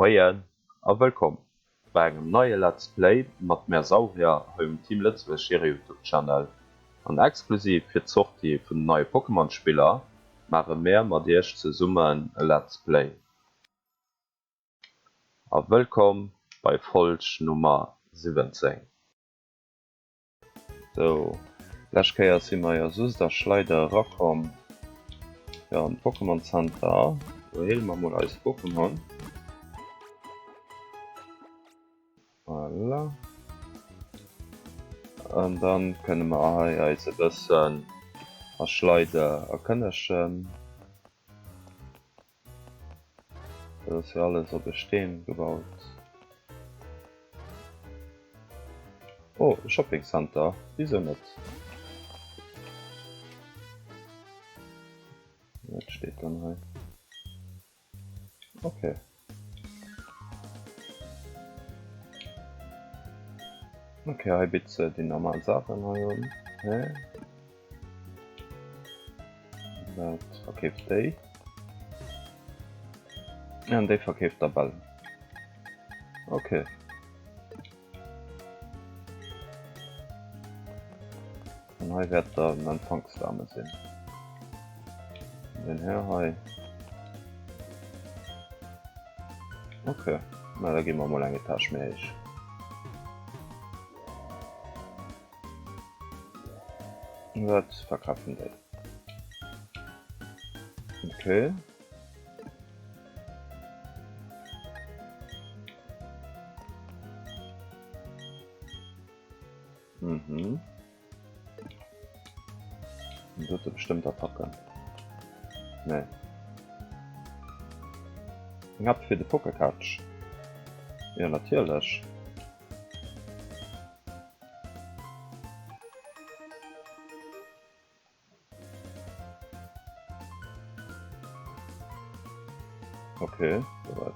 Moien a wëllkomm bei engem neie Let's Play mat mär Saurier hei um Team Lëtzebuerg hire Youtube Channel. An exklusiv fir d'Sortie vun den neie Pokémon Spiller maache mär mat iech zesummen e Let's Play. A wëllkomm bei Folg Nummer 17. Sou, lescht Kéier si mer jo just a Schleider erakomm, jo an Pokémon Center. Do heele mer mol eis Pokémon. Voilà. An dann kënne mer hei eis e bëssen a Schleider erkënnegen. Dat ass jo alles op e Steen gebaut. Oh, e Shopping Center, wisou net? Wat steet dann hei? Okay. Okay, hei bitt se déi normal Saachen hei un. Hä? Dat verkeeft déi. An déi verkeeft Tabellen. Okay. An hei wäert dann Empfangsdame sinn. Den Här hei. Okay, na da gi mer mol eng Etage méi héich. Wat verkafen déi? Okay. Mhm. Und dort bestimmt Attacken. Nee. Eng App fir de Pokécatch. Ja, natierlech. Okay, soweit.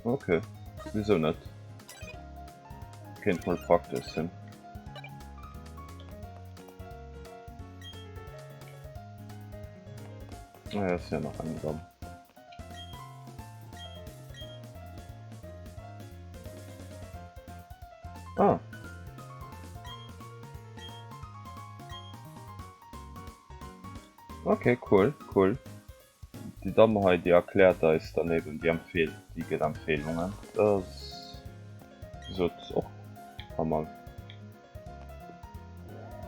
Okay, wieso net? Kéint mol praktesch sinn. Ah, ja, ist ja noch ein Damm. Ah. Okay, cool, cool. Déi Damm hei, déi erkläert eis dann eben, déi empfeelt, déi gëtt Empfeelungen. Dat ass, wéi gesot, och pas mal.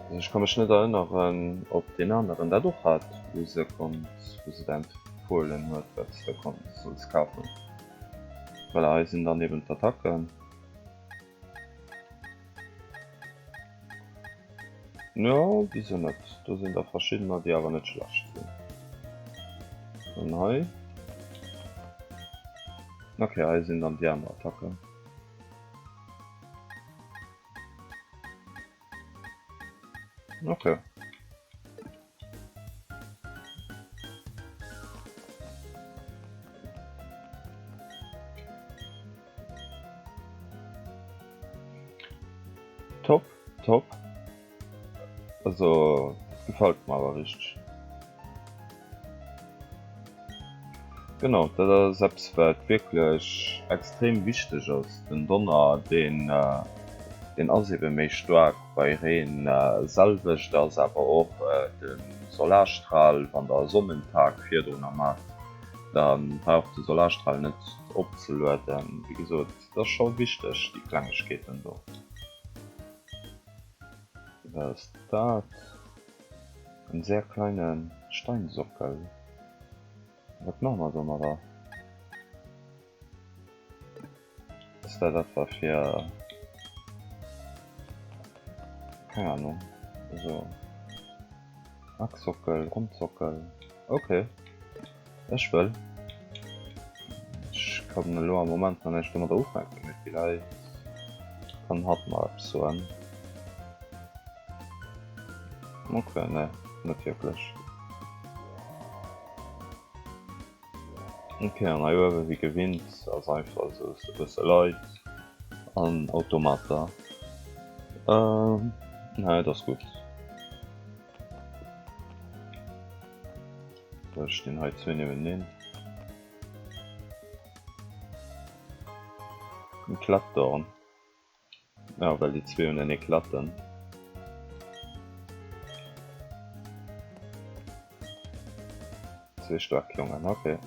Also ech ka mech net erënneren, ob deen aneren dat och hat, wou se konnt, wou se der empfohlen huet, wat s de konnt, solls kafen. Voilà, hei sinn dann eben d'Attacken. Jo, wieso net? Do sinn der verschiddener, déi awer net schlecht sinn. An hei? Okay, hei sinn dann déi aner Attacken. Okay. Top, top. Also, dat gefällt mer awer richteg. Genau, dat ass eppes wat wierklech extrem wichteg ass. Den Donner deen deen ass ebe méi staark bei Reen. Selwecht ass awer och de Solarstral, wann der e Sonnentag virdrunner maacht, da brauch de Solarstral net opzelueden. Wéi gesot, et ass scho wichteg déi Klengegkeeten do. Wat ass dat? En sehr kleinen Steinsockel. Wat maache mer domadder? Ass dat etwa fir... Keng Ahnung. Also... Achsockel, Rondsockel... Ok. Ech wëll. Ech kann elo am Moment nach näischt domadder ufänken, mee villäicht kann hatt mer eppes soen. Ok, nee, net wierklech. Ok, an hei uewe wéi gewinnt ass einfach esou e bësse Leit an Automater. Ähm, nee, dat ass gutt. Da stinn hei zwee nieweneen. En Klettdorn. Ja, well déi zwee unenee klatten. Zwee staark Jongen, okay.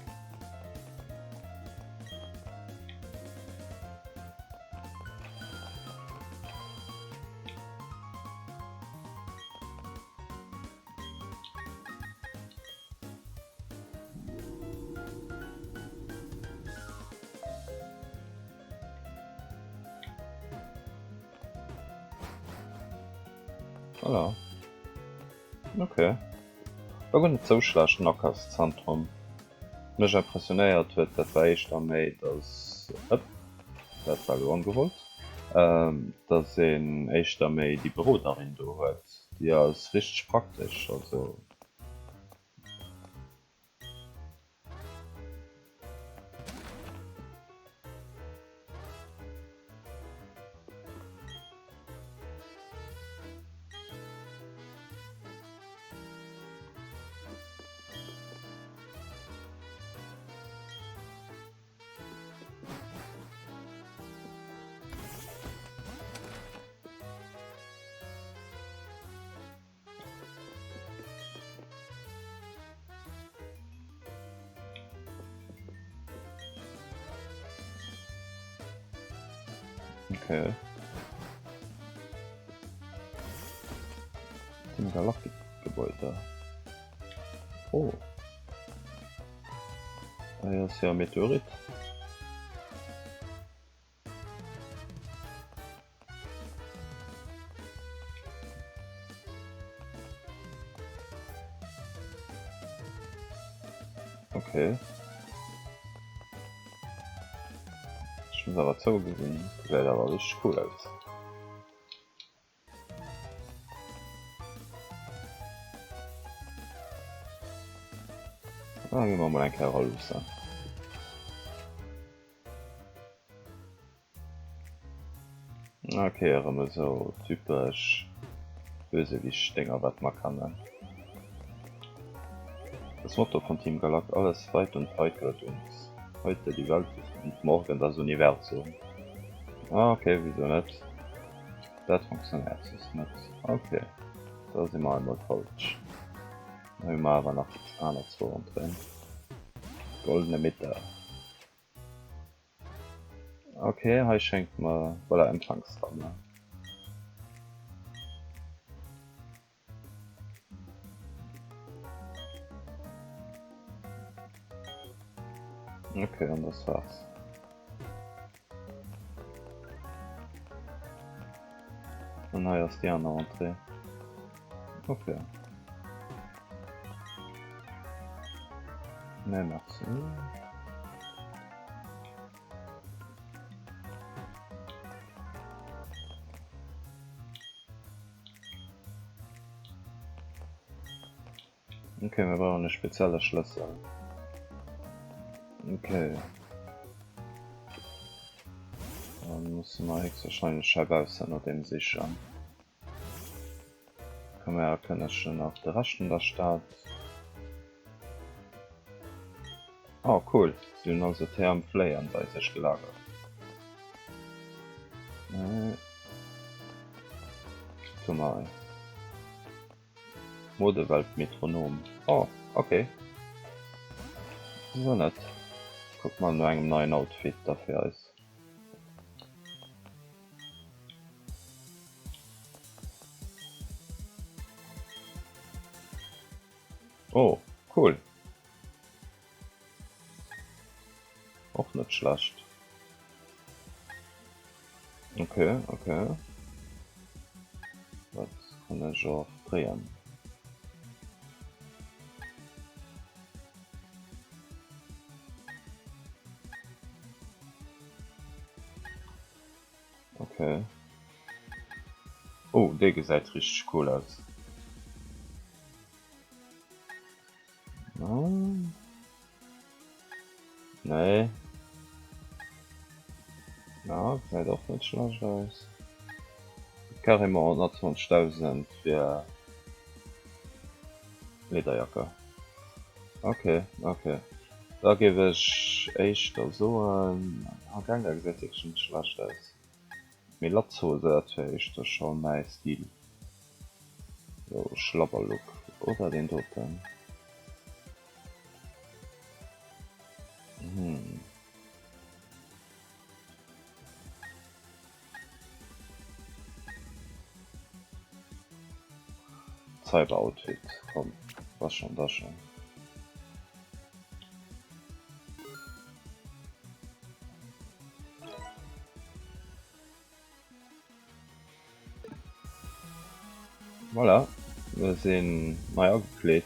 Voilà. Okay. War guer net sou schlecht, den Akafszentrum. Mech impressionéiert huet, dat war éischter méi, dass, ëpp, dat war elo ongewollt, dass een éischter méi déi Beroderin do huet. Déi ass richteg praktesch, also. Okay. Team Galactic Gebäude. Oh. Hei ass jo e Meteorit. Okay. Ech muss awer zouginn, gesäit awer richteg cool aus. Da gi mer mol eng Kéier eraluussen. Ok, erëm esou typesch Bösewicht-Dénger, wat mer kennen. Das Motto von Team Galak, Alles weit und breit gehört uns. Heute die Welt und morgen das Universum. Ah, ok, wieso net? Dat funktionéiert soss net. Ok, da si mer emol falsch. Da hu mer awer nach aner zwou Entréeën. Goldene Mitte. Ok, hei schéngt mer, voilà, Empfangsdame. Ok, an das war's. An hei ass déi aner Entrée. Ok. Nee, merci. Ok, mir brauchen e spezielle Schlëssel. Ok. Dann musse mer héchstwahrscheinlech heibaussen no deem sichen. Komm mir erkënnegen nach de Rescht vun der Stad. Oh cool, si hunn also Therm Fléien bei sech gelagert. Kuck mol. Modewelt-Metronom. Oh, okay. Wieso net? Kuck mal no engem neien Outfit da fir eis. Oh, cool. Och net schlecht. Okay, okay. Dat kann ech och dréien. Okay. Oh, dee gesäit richteg cool aus. Nee. Ja, gesäit och net schlecht aus. Carrément 120.000 fir Lederjacke. Ok, ok. Da géif ech éischter soen, ah Gengar gesäit wierklech net schlecht aus. Mee Latzhose, dat wär éischter scho mäi Stil. Sou Schlabberlook. Oder deen doten. Hm. Cyber-Outfit, komm, da schon, da schon. Voilà, wir sinn nei agekleet.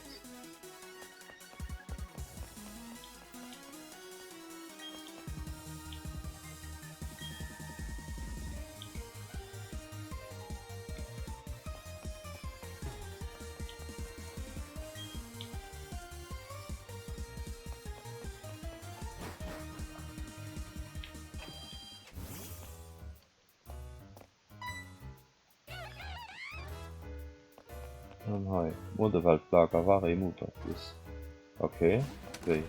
An hei, Modeweltlager Ware Muta Plus. Okay, wéi?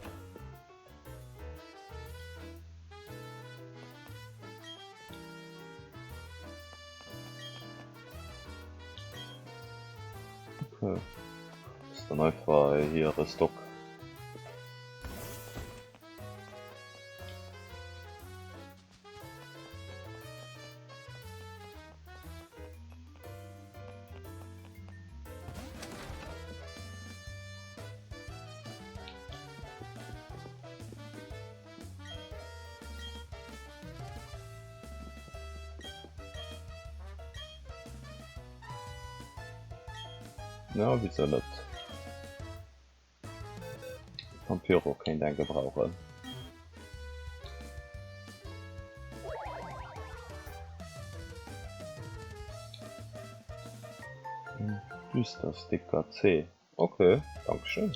Okay. Ass dann einfach hire Stock. Ja, wieso net? Vampiro kéint eng gebrauchen. Düstersticker C. Okay, dankeschön.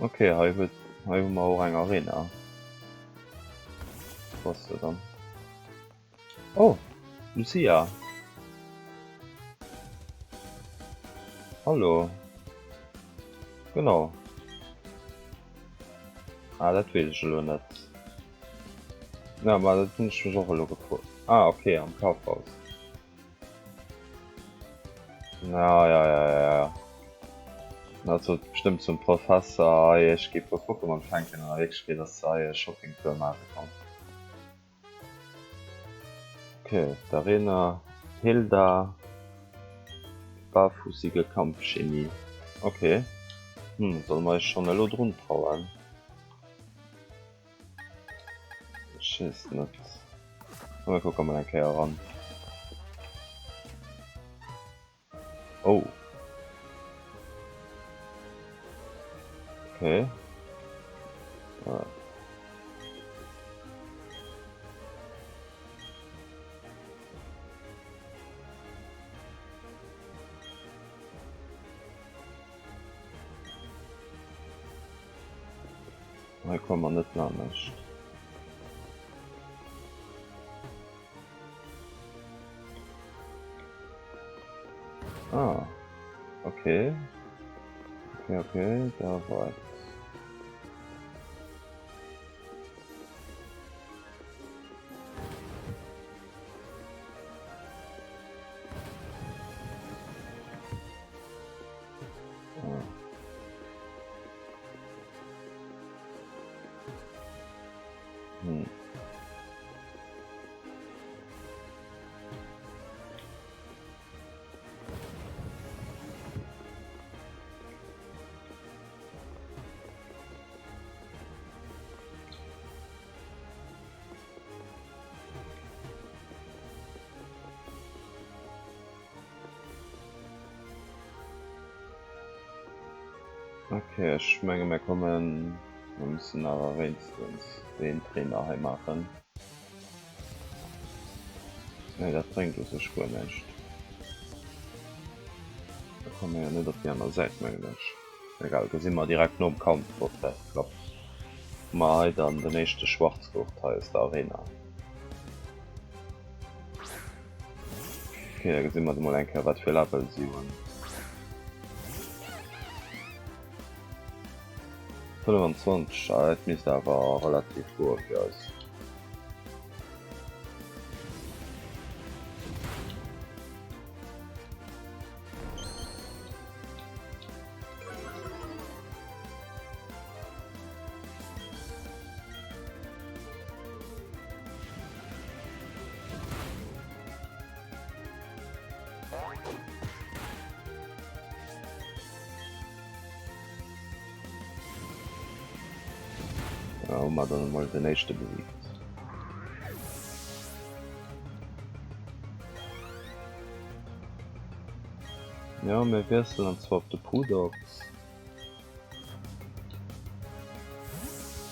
Okay, hei huet hei hu mer och eng Arena. Was du dann? Oh, Lucia. Hallo. Genau. Ah, dat weess ech elo net. Ja, ma dat hunn ech mech och elo gefrot. Ah, okay, am Kaufhaus. Ja, ja, ja, ja, ja. Dat sot bestëmmt zum Professer, hei, ech gi puer Pokémon fänken an a Wierklechkeet ass se hei e Shoppingtour maache komm. Okay, d'Arena Hilda Barfußige Kampfgenie. Okay. Hm, solle mer eis schonn elo drun trauen? Ech weess net. Komm mir kucke mol eng Kéier eran. Oh. Okay. Ah. Hei komme mer net lanescht. Ah, okay. Okay, okay, da war et. Ah. Hm. Ok, ech menge mir kommen, mir mussen awer wéinstens deen Trainer hei maachen. Nee, dat bréngt u sech guer näischt. Da komme mir jo net op déi aner Säit, mengen ech. Egal, gesi mer direkt nom Kampf, ob dat klappt. Hu mer hei dann den éischte Schwarzgurt hei aus der Arena. Ok, da gesi mer mol eng Kéier, wat fir Level si hunn. 25, ah, dat misst awer relativ goe fir eis. Da hu mer dann emol den éischte besiegt. Jo, mir wiesselen an zwar op de Pudox.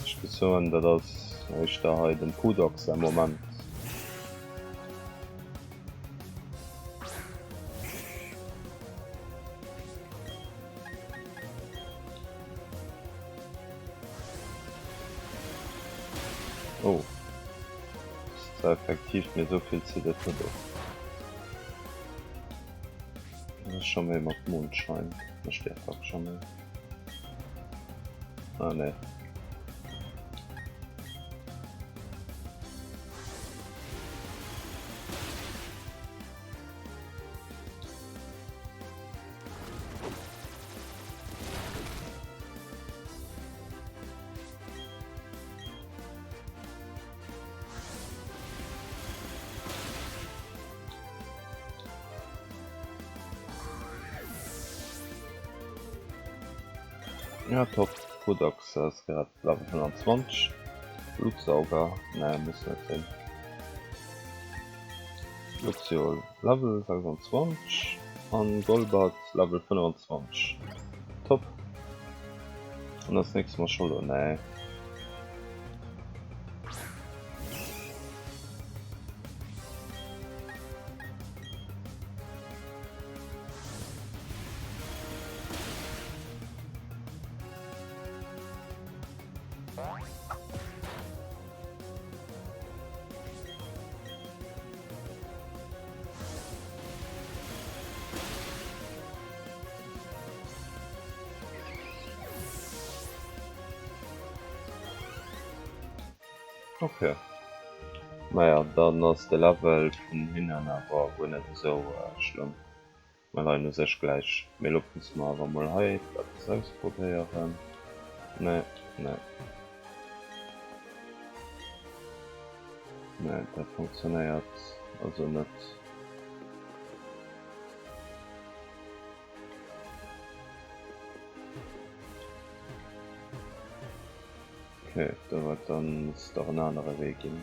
Ech géif soen, dat ass éischter hei dem Pudox säi Moment. Oh. Ass zwar effektiv, mee esou vill zitt et net of. Dat ass scho méi mat Mondschein. Mécht déi Attack scho méi. Ah nee. Ja top, Budox ass grad Level 25. Blutsauger, nee muss net sinn. Luxiol Level 26 an Golbat Level 25. Top. An als nächstes mal Scholo, nee. Ok. Naja, dann ass de Level vun hinnen awer guer net esou schlëmm. Mer leien u sech gläich. Mee elo musse mer awer mol hei eppes ausprobéieren. Nee, nee. Nee, dat funktionéiert also net. Okay, da wird dann muss doch en anere Wee ginn.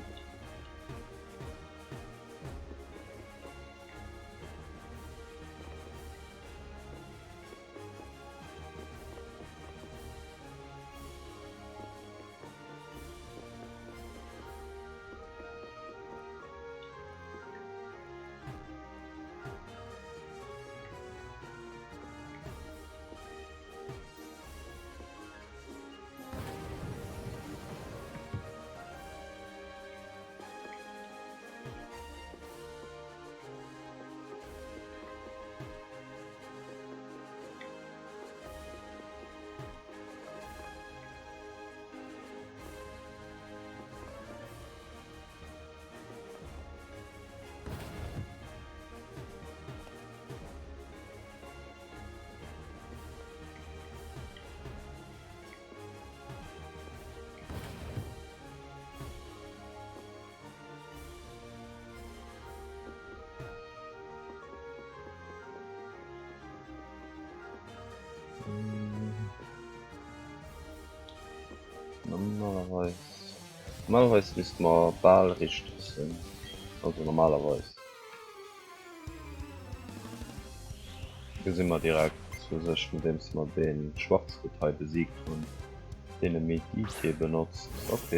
Normalerweis normalerweis misst mer bal richteg sinn, also normalerweis. Gesi mer direkt. u sech, nodeems mer dee Schwarzgutt hei besiegt hunn, deen e Medite benotzt. Ok.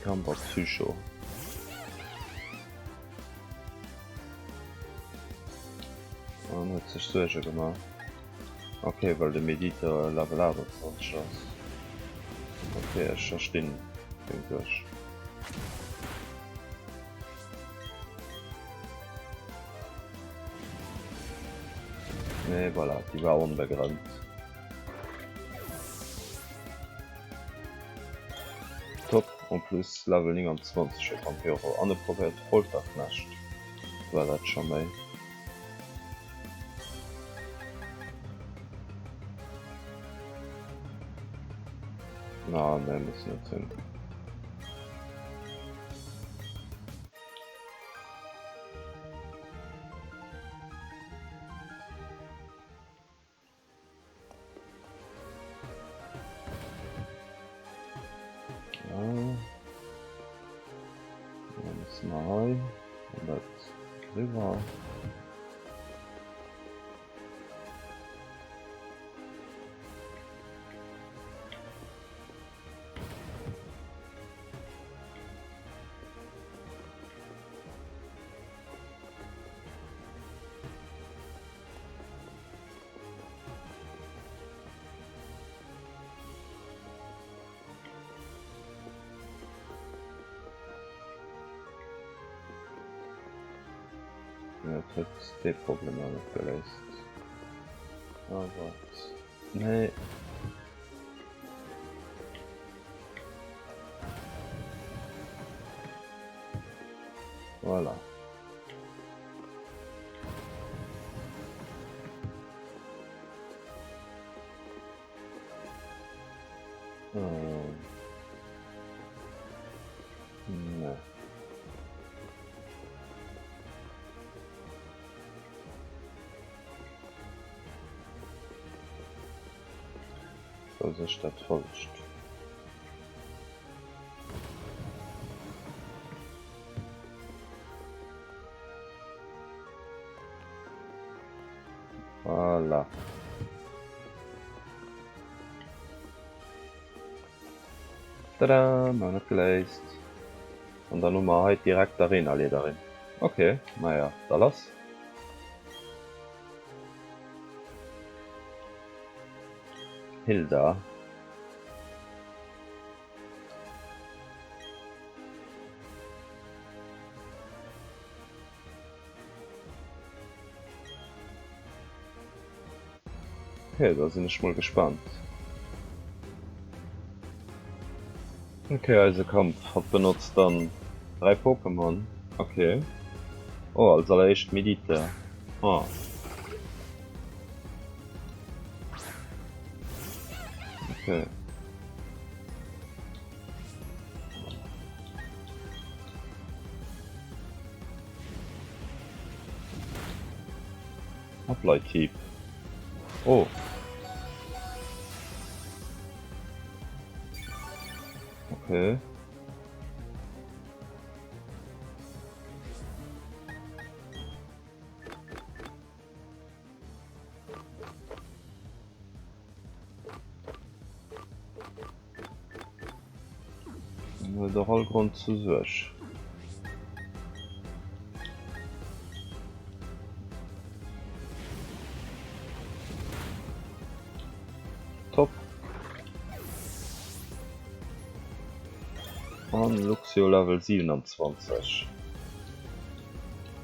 Kamper Psycho. En huet sech Suerge gemaach. Ok, well de Medite Level 28 ass. Ok, ech verstinn deng Suerg. Nee, voilà, déi war onbegrënnt. Top, en plus Level 29 fir Vampiro an e probéiert Folterknecht. War dat scho méi? Na, nee, muss net sinn. River. Dat huet dee Problem awer net geléist. Ah, wat? Nee. Voilà. Äh. Nee. Wou sech dat folgt. Voilà. Tada, mer hunn et geléist. An dann hu mer hei direkt d'Arena-Leaderin. Ok, naja, da lass. Hilda. Ok, da sinn ech mol gespannt. Ok, eise Kampf. Hatt benotzt dann 3 Pokémon. Ok. Oh, als alleréischt Medite. Oh. Ok. Apply-Typ. Oh. Okay. Huet och all Grond zu Suerg. Top. An Luxio Level 27.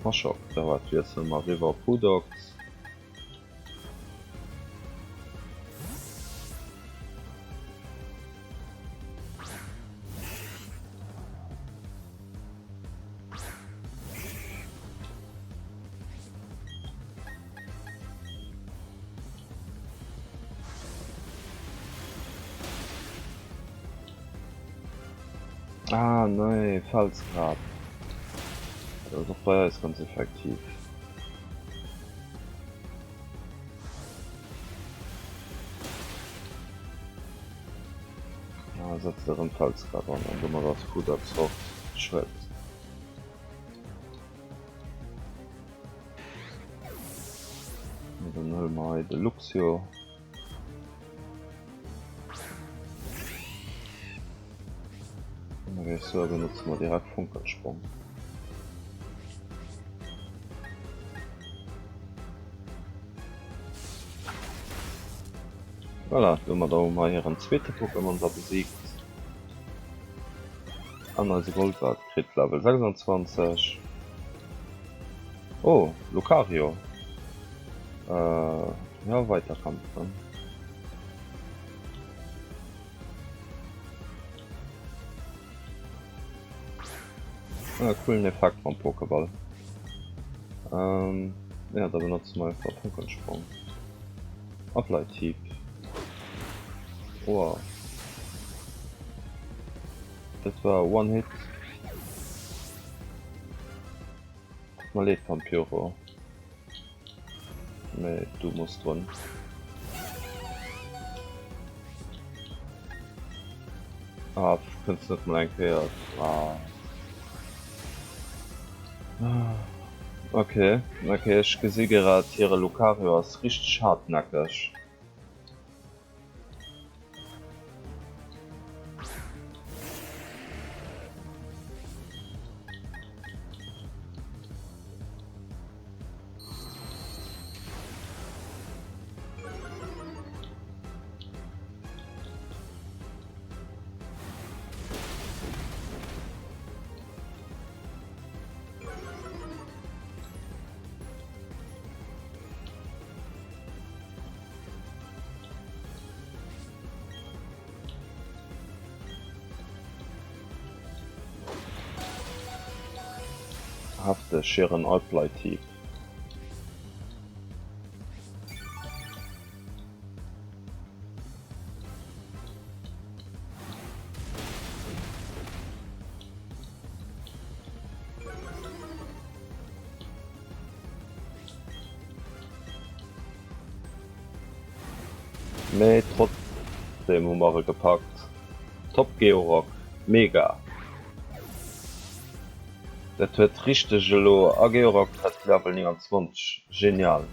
Maschock, da wat wiessele mer eriwwer op Hudox. Ah nee, Felsgrab. Dat ass och bei eis ganz effektiv. Ah, setzt erëm Felsgrab an an domat ass Fudax fort. Schued. Dann huele mer hei de Luxio. An da géif ech soe benotze mer direkt Funkelsprong. Voilà, domadder hu mer hiren zweete Pokémon da besiegt. An eise Golbat kritt Level 26. Oh, Lucario. Äh, ja, weiterkämpfen. Ah, coolen Effekt mam Pokéball. Ähm, ja, da benotze mer einfach Funkensprung. Apply-Typ. Wow. Dat war One Hit. Tut mer leed, Pampyro. Mee du muss drun. Ah, kënns net mol eng Kéier. Ah. Okay, okay, ech gesi grad hire Lucario ass richteg hartnäckeg. Hefteg hiren Allplay-Typ. Mee trotzdem hu mer e gepackt. Top Georock, mega! Dat huet richteg elo a Georock hat Level 29, genial!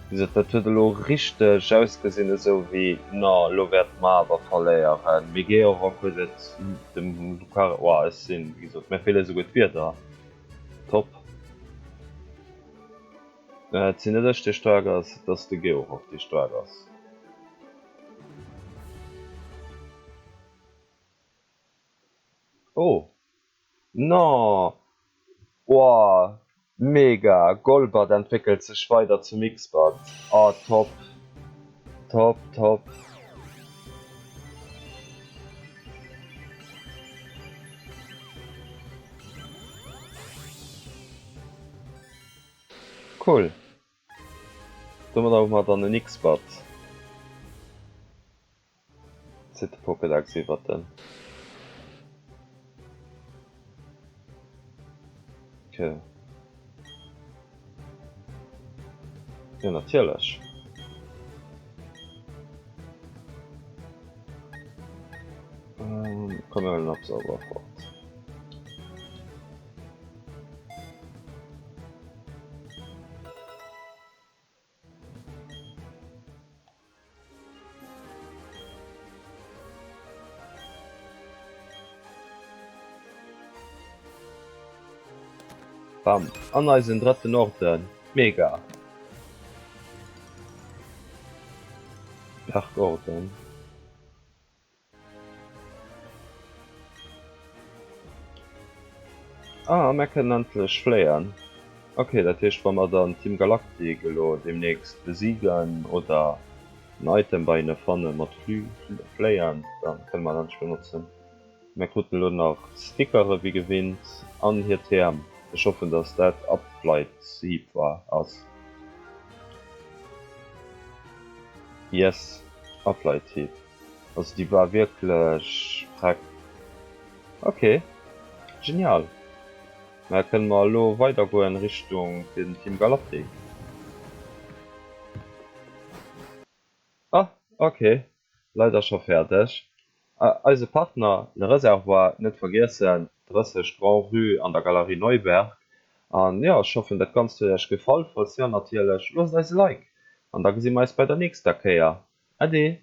Wéi gesot, dat huet elo richteg ausgesinn esou wéi na elo wäerte mer awer verléieren, mee Georock huet et dem Lucario, oh ech sinn, wéi gesot, mir feele souguer d'Wierder, top! Et sinn net ech dee staark ass, et ass de Georock dee staark ass. Oh non! Woah mega! Golbat entwéckelt sech weider zum X-Bat. Oh top! Top top! Cool! Domadder hu mer dann en X-Bat. Zitt de Pokédex iwwert den. Okay. Jo natierlech. Ähm, komm mir huelen Absauber fort. Bam, an eisen drëtten Orden. Mega! Bergorden. Ah, mär kënnen endlech fléien. Ok, dat heescht wa mer dann Team Galactic elo demnächst besiegen oder en Item bei hinne fanne mat fléien, dann kënne mer en endlech benotzen. Mär kruten elo nach Stickere wéi gewinnt an hir TM. Ech hoffen dass dat Ableithieb war ass. Yes, Ableithieb. Also déi war wierklech freck. Ok, genial. Mä kënne mer elo weider goen Richtung fir den Team Galactic? Ah ok, leider scho fäerdeg. Eise Partner Le Reservoir net vergiessen, 30 Grand Rue an der Galerie Neuberg. An jo, ech hoffen dat Ganzt huet Iech gefall. Falls jo natierlech, loosst eis e Like. An da gesi mer eis bei der nächster Kéier. Ade!